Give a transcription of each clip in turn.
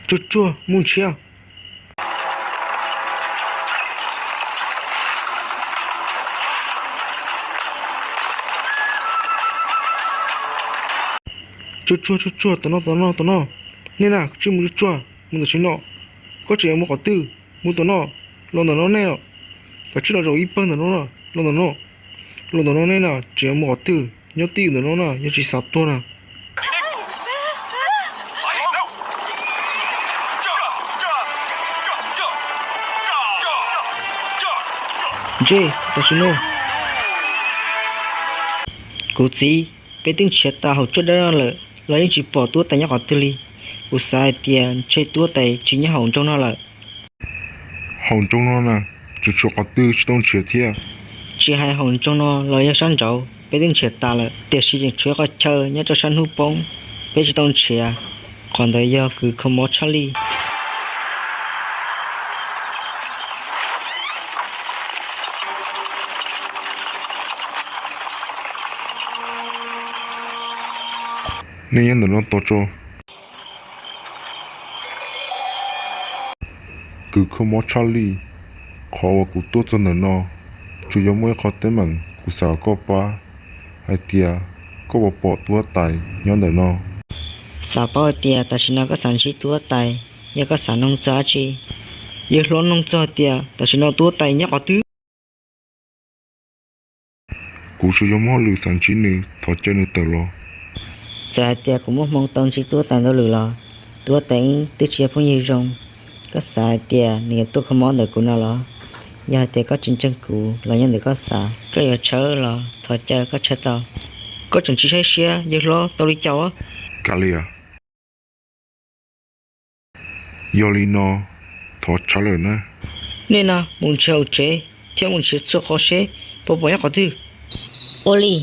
Tsuag tsuag mus nrhiav. Tsuag tsuag tsuag tsuag, tom no tom no tom no. Nej na, kuv tsij mus tsuag tsuag mus tam sim no. Koj tseem yuav mus qhov twg? Mus tom no, los ntawm no nej os. Kav tsij los zaum ib pawg ntawm no, los ntawm no. Los ntawm no nej na, tseem yuav mus qhov twg? Nyob twj ywm ntawm no na, yog tsis xav tuag na. Ntsej, tam sim no. Kuv txiv, peb twb nrhiav tas hauv tsuab dawb no lawm los yeej tsis pom tub huab tais nyob qhov twg li. Kuv xav hais tias ntshe tub huab tais tsis nyob hauv nroog no lawm. Hauv nroog no na, tseem tshuav qhov twg tsis tau nrhiav thiab? Tsis hais hauv nroog no los yog sab nraud peb twb nrhiav tas lawm, tiam sis tseem tshuav ib qhov chaw nyob rau sab hnub poob peb tsis tau nrhiav. Qhov ntawd yog kws kho mob tshaj lij. Nej nyob ntawm no tos tso. Kws kho mob tshaj lij, qhov uas kuv tuaj txog ntawm no, tsuas yog muaj ib qho teeb meem kuv xav kom koj pab, hais tias koj puas pom tub huab tais nyob ntawm no? Xav paub hais tias tam sim no koj xav ntsib tub huab tais, yog koj xav noog txog dab tsi? Yawg hlob, noog txog hais tias tam sim no tub huab tais nyob qhov twg? Kuv tsuas yog muaj hauj lwm xav ntsib nws, thov caw nws tawm los. Txawm hais tias kuv muaj hmoo tau ntsib tub huab tais ntau lwm los tub huab tais wb twb tsis yog phooj ywg zoo. Koj xav hais tias nws yuav tuaj kho mob ntawm kuv no los? Yog hais tias koj tsis ntseeg kuv los yog ntawm koj xav, koj yuav tshawb los thov caw koj tshawb tau. Koj tseem tsis saib siab, yawg hlob, tau li cas? Kav liam. Yog li no, thov tshawb lawm na. Nej no mus nrhiav hauv tsev thiab mus nrhiav txhua qhov seb puas pom nyob qhov twg. Ua li.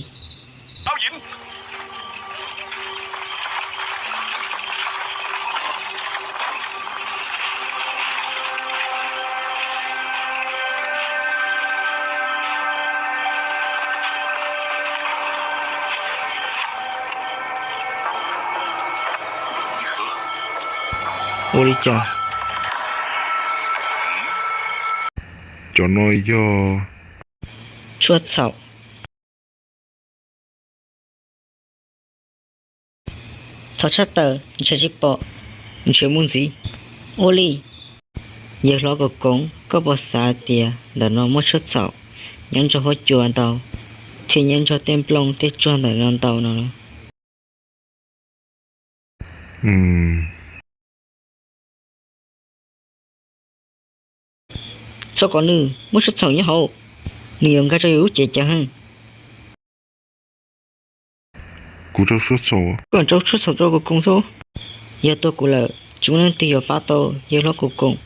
Ua li cas? Cov no yog tshuaj txhaum. Thov tshaj tawm, nrhiav tsis pom, nrhiav mus ntxiv. Ua li. Yawg hlob Koos Koos, koj puas xav hais tias ntawm no muaj tshuaj txhaum nyob nrog huab cua ntau, thiab nyob nrog tej nplooj tej tsuag ntawm no ntau no? Txhob kov nws, muaj tshuaj txhaum nyob hauv, nws yuav nkag rau yus lub cev cawv heev. Kuv rau tshuaj txhaum. Koj rau tshuaj txhaum rau Koos Koos xwb. Yog tuaj kuv lawm, tsis muaj leej twg yuav pab tau yawg hlob Koos Koos.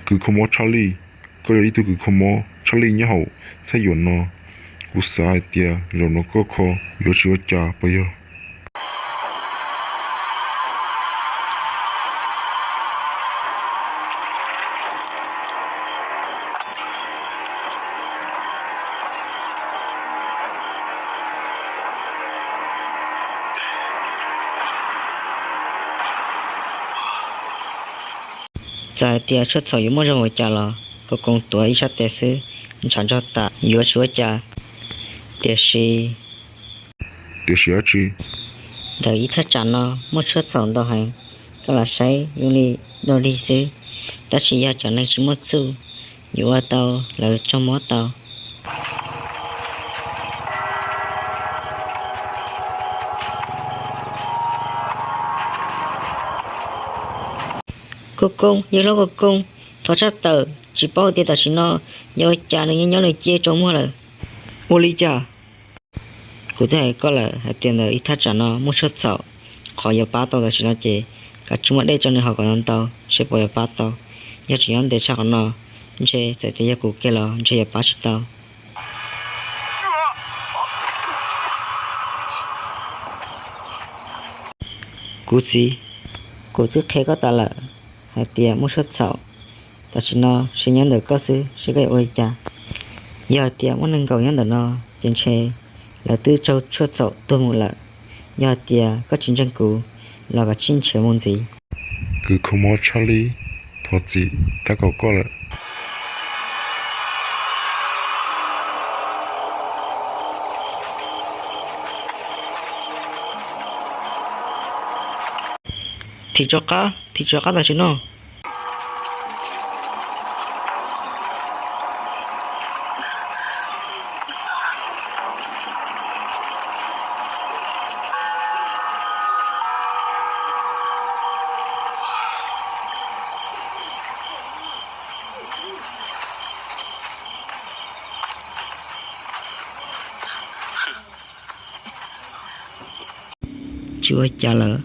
Kws kho mob tshaj lij, koj yog ib tug kws kho mob tshaj lij nyob hauv thaj yuam no. Kuv xav hais tias zaum no koj kho yuav tsis ua cas puas yog? Txawm hais tias tshuaj txhaum yuav muaj zoo ua cas los Koos Koos tuav ib sab tes xwb, ntshav ntsog tas yuav tsis ua cas. Tiam sis, tiam sis dab tsi? Ntawm ib thaj tsam no muaj tshuaj txhaum ntau heev, koj los saib zoo li dog dig xwb, tab sis yog cov neeg tsis muaj txuj yuav ua tau lawv raug mob tau. Koos Koos, yawg hlob Koos Koos, thov tshaj tawm, tsis paub tias tam sim no yog ua cas nws yeej nyob nws cia tsaus muag lawm. Ua li cas? Kuv twb hais koj lawm hais tias ntawm ib thaj tsam no muaj tshuaj txhaum, qhov yuav pab tau tam sim no ces kav tsij muab dej tso nws haus kom ntau ntau seb puas yuav pab tau. Yog tseem nyob ntev tshaj qhov no, ntshe txawm tias yog kuv kiag los ntshe yuav pab tsis tau. Kuv txiv, Kuv twb qhia koj tas lawm hais tias muaj tshuaj txhaum, tam sim no seb nyob ntawm koj xwb seb koj yuav ua li cas. Yog hais tias muaj neeg nkaum nyob ntawm no ces ntshe lawv twb raug tshuaj txhaum tuag mus lawm. Yog hais tias koj tsis ntseeg kuv los koj sim nrhiav mus ntxiv. Kuv kho mob tshaj li, thov txim tab kaum koj lawm. Thim rov qab, thim rov qab tam sim no. Tsis ua cas lawm,